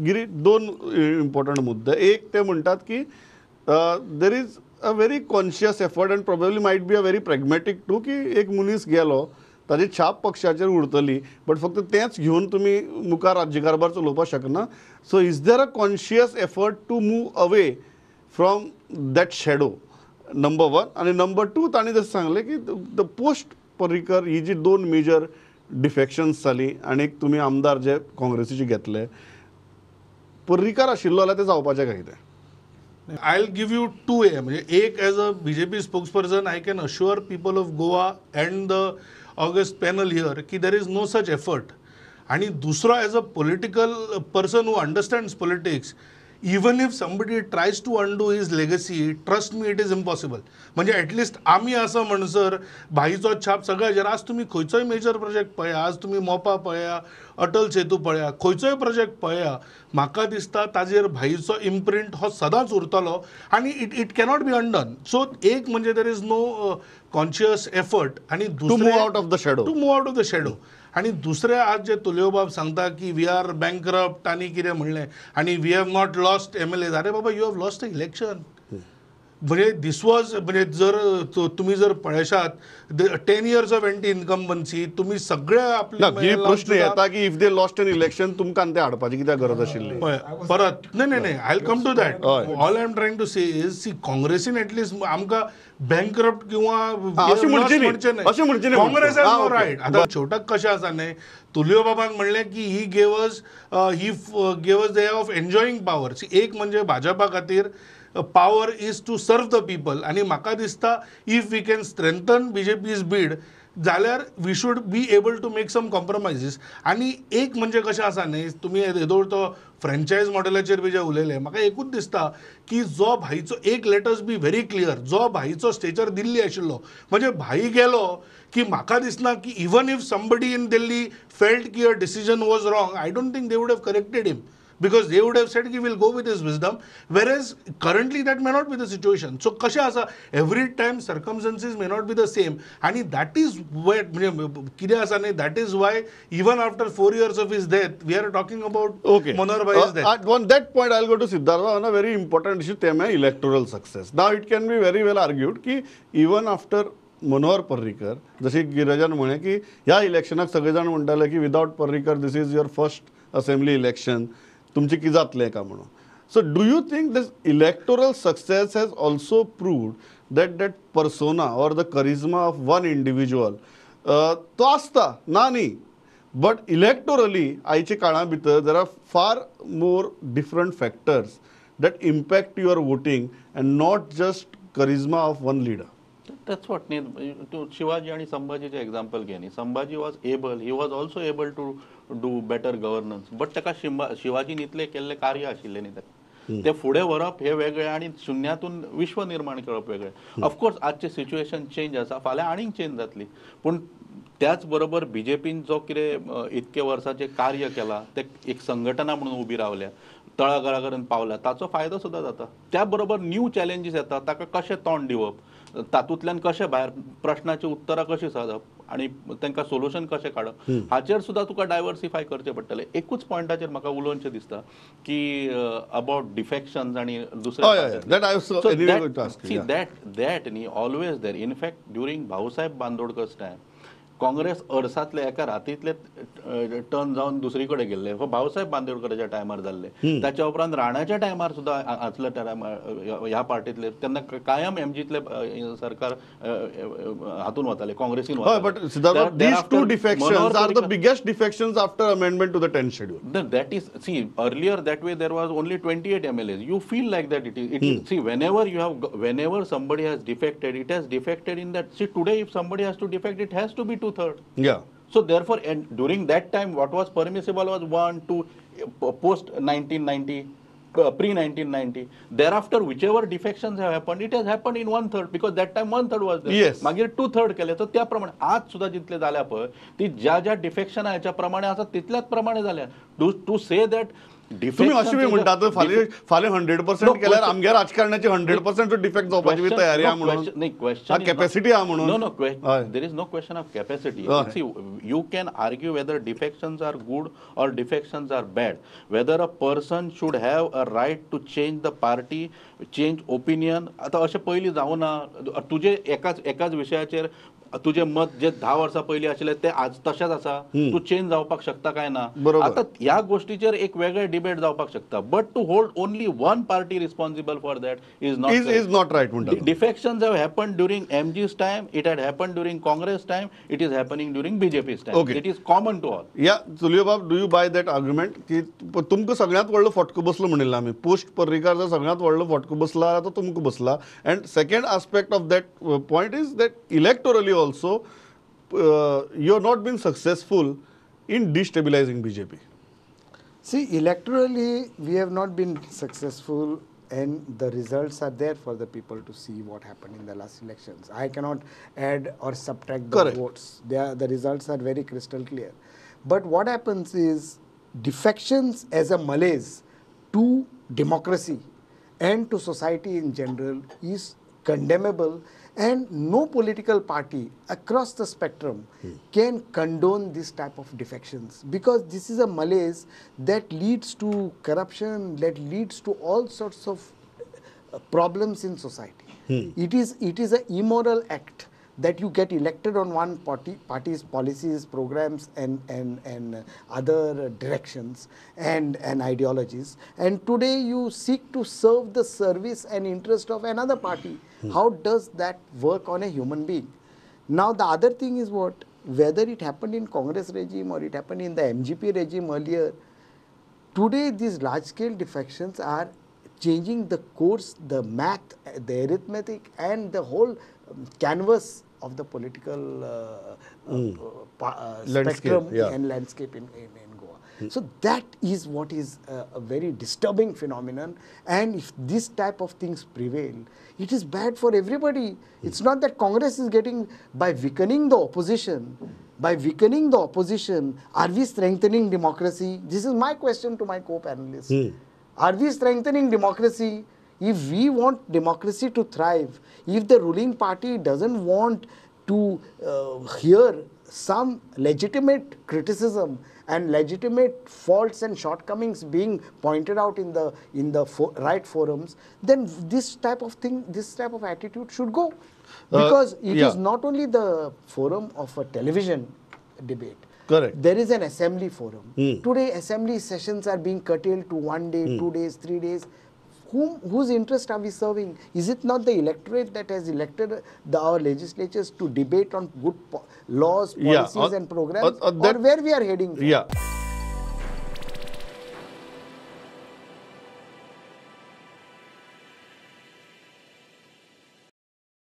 गिरी, दोन इम्पॉर्टंट मुद्दे. एक, ते म्हणटात की there is a very conscious effort and probably might be a very pragmatic too, की एक मनीस गेलो, ताजी छाप पक्षाचेर उरतली, बट फक्त तेंच घेवन तुमी मुखार राज्यकारभार चलोवपाक शकना. So is there a conscious effort to move away from that shadow, number one. आनी नंबर टू, तांणी जशें सांगलें की the post Parrikar ही जी दोन मेजर डिफेक्शन्स जाली आनी तुमी आमदार जे काँग्रेसीचे घेतले, पर्रीकार आशिल्लो जाल्यार ते जावपाचें काय कितें? I'll give you two A. म्हणजे एक, as a BJP spokesperson, I can assure people of Goa and the august panel here की there is no such effort. आणि दुसरा, as a political person who understands politics, even if somebody tries to undo his legacy, trust me, it is impossible. म्हणजे at least आमी आसा म्हणसर भाईचो छाप सगळ्याचेर. आज तुमी खंयचोय मेजर प्रोजेक्ट पळया, आज तुमी मोपा पळया, अटल सेतू पळया, खंयचोय प्रोजेक्ट पळया, म्हाका दिसता ताजेर भाईचो इम्प्रिंट हो सदांच उरतलो आनी it cannot be undone. So एक म्हणजे there is no conscious effort आणि to move out of the shadow. To move out of the shadow. आणि दुसरें, आज जे तुलियोबाब सांगता की we are bankrupt आनी कितें म्हणलें आनी we have not lost MLA, अरे बाबा, you have lost the election. म्हणजे this was, म्हणजे जर तुमी जर पळयशात, 10 years of anti incumbency, तुमी सगळे ना, आपले ही प्रश्न येता की if they lost an election, तुमकां ते हाडपाची कित्याक गरज आशिल्ली? पळय, परत न्हय न्हय न्हय, I come to that. हय. All I am trying to say is, see, काँग्रेसीन एटलिस्ट आमकां बँकरप्ट किंवा अशें म्हणचें न्ही. अशें म्हणचें न्ही. Congress has no okay. Right. आतां शेवटाक कशें आसा न्हय, तुलियो बाबान म्हणलें की he gave us the of enjoying power. एक म्हणजे भाजपा खातीर power is to serve the people आनी म्हाका दिसता, if we can strengthen BJP's bid जाल्यार we should be able to make some compromises. आनी एक म्हणजे कशें आसा न्ही, तुमी येदोळ तो फ्रँचायज मॉडेलाचेर बी जे उलयले, म्हाका एकूच दिसता की जो भाईचो एक, let us be very clear, जो भाईचो स्टेचर दिल्ली आशिल्लो, म्हणजे भाई गेलो की म्हाका दिसना की even if somebody in Delhi felt की a decision was wrong, I don't think they would have corrected him, because they would have said की we'll go with his wisdom, whereas currently that may not be the situation. So कशें आसा, every time circumstances may not be the same आणि that is where, म्हणजे कितें आसा न्ही, that is why even after 4 years of his death, we are talking about Manohar Bhai's death. On that point, I'll go to Siddhartha on a very important issue, ते म्हळ्यार electoral success. Now, it can be very well argued की even after Manohar Parrikar, जशी गिरजान म्हळें की ह्या इलेक्शनाक सगळे जाण म्हणटाले की without Parrikar this is your first assembly election, तुमचें कितें जातलें काय म्हणून. So do you think this electoral success has also proved that that persona or the charisma of one individual तो आसता ना न्ही, बट इलेक्टोरली आयच्या काळा भितर there are far more different factors that impact your voting and not just charisma of one leader? That's what न्ही, तूं शिवाजी आणि संभाजीचे एक्झाम्पल घे न्ही. Sambhaji was able, he was also able to do better governance, but ताका शिवाजीन इतलें केल्लें कार्य आशिल्लें न्ही ताका. ते फुडें व्हरप हे वेगळें आनी शुन्यातून विश्व निर्माण करप वेगळें. ऑफकोर्स आजचें सिच्युएशन चेंज आसा, फाल्यां आनीक चेंज जातली, पूण त्याच बरोबर बीजेपीन जो कितें इतके वर्साचें कार्य केलां, ते एक संघटना म्हणून उबी रावल्या, तळागाळा कडेन पावल्या, ताचो फायदो सुद्दां जाता. त्या बरोबर न्यू चॅलेंजीस येता, ताका कशें तोंड दिवप, तातूंतल्यान कशें भायर, प्रश्नाची उत्तरां कशीं सादप आनी तांकां सोल्युशन कशें काडप, हाचेर सुद्दां तुका डायवर्सिफाय करचें पडटलें. एकूच पॉयंटाचेर म्हाका उलोवचें दिसता की अबाउट डिफेक्शन्स आनी दुसरे. हय, that I was anyway going to ask you. See, that न्ही always there. In fact, during Bhausaheb Bandodkar's time, Congress अर्सातले एका रातींतले टर्न जावन दुसरी कडेन गेल्ले. हो भाऊसाहेब बांदोडकराच्या टायमार जाल्ले. ताच्या उपरांत राणाच्या टायमार सुद्दां आसल्या टायमार ह्या पार्टीतले तेन्ना कायम एमजीतले सरकार हातून वताले, काँग्रेसीन. हय, but Siddharth, these two defections are the biggest defections after amendment to the 10th schedule. Then that is, see, earlier that way there was only 28 MLAs. You feel like that it is, see, whenever you have whenever somebody has defected, it has defected in that. See, today if somebody has to defect, it has to be two third. So therefore, and during that time, what was permissible was one, two, post 1990, pre 1990. Thereafter, whichever defections have happened, it has happened in one third, because that time one third was there. मागीर two third केले. तर त्या प्रमाणे आज सुद्दां जितले जाल्या पळय, ती ज्या ज्या डिफेक्शना हेच्या प्रमाणे आसा, तितल्याच प्रमाणे जाल्या. To say that तुम्ही अशें बी म्हणटात फाल्यां फाल्यां 100% केल्यार आमगे राजकारणाची 100% डिफेक्ट जावपाची बी तयारी आहा म्हणून, नाही क्वेश्चन कॅपॅसिटी आहा म्हणून. No no, there is no question of capacity. See, you can argue whether defections are good or defections are bad, whether a person should have a right to change the party, change opinion. आतां अशें पयलीं जावना. तुजें एकाच एकाच विशयाचेर तुजें मत जे 10 वर्सां पयलीं आशिल्लें तें आज तशेंच आसा, तूं चेंज जावपाक शकता काय ना. आतां ह्या गोष्टीचेर एक वेगळे डिबेट जावपाक शकता, but to hold only one party responsible for that is not is not right. म्हणटा defections have happened during MG's time, it had happened during Congress time, it is happening during BJP's time. It is common to all. या चुलयो बाब, do you buy that argument की तुमकां सगळ्यांत व्हडलो फटको बसलो म्हणिल्लो आमी, पोस्ट पर्रीकार जर सगळ्यांत व्हडलो फटको बसला तो तुमकां बसला. And second aspect of that point is that electorally also you have not been successful in destabilizing BJP. See, electorally we have not been successful, and the results are there for the people to see what happened in the last elections. I cannot add or subtract the votes. The results are very crystal clear. But what happens is defections as a malaise to democracy and to society in general is condemnable, and no political party across the spectrum can condone this type of defections, because this is a malaise that leads to corruption, that leads to all sorts of problems in society. It is an immoral act that you get elected on one party's policies, programs and other directions and ideologies, and today you seek to serve the service and interest of another party. How does that work on a human being? Now the other thing is what, whether it happened in Congress regime or it happened in the MGP regime earlier, today these large scale defections are changing the course, the math, the arithmetic and the whole canvas of the political spectrum and landscape in Goa. So that is what is a very disturbing phenomenon, and if this type of things prevail, it is bad for everybody. It's not that Congress is getting, by weakening the opposition, are we strengthening democracy? This is my question to my co-panelists. Are we strengthening democracy? If we want democracy to thrive, if the ruling party doesn't want to hear some legitimate criticism and legitimate faults and shortcomings being pointed out in the right forums, then this type of thing, this type of attitude should go. Because it is not only the forum of a television debate. Correct. There is an assembly forum. Today, assembly sessions are being curtailed to 1 day, 2 days, 3 days. Whose interest are we serving? Is it not the electorate that has elected our legislatures to debate on good laws, policies and programs, or where we are heading for?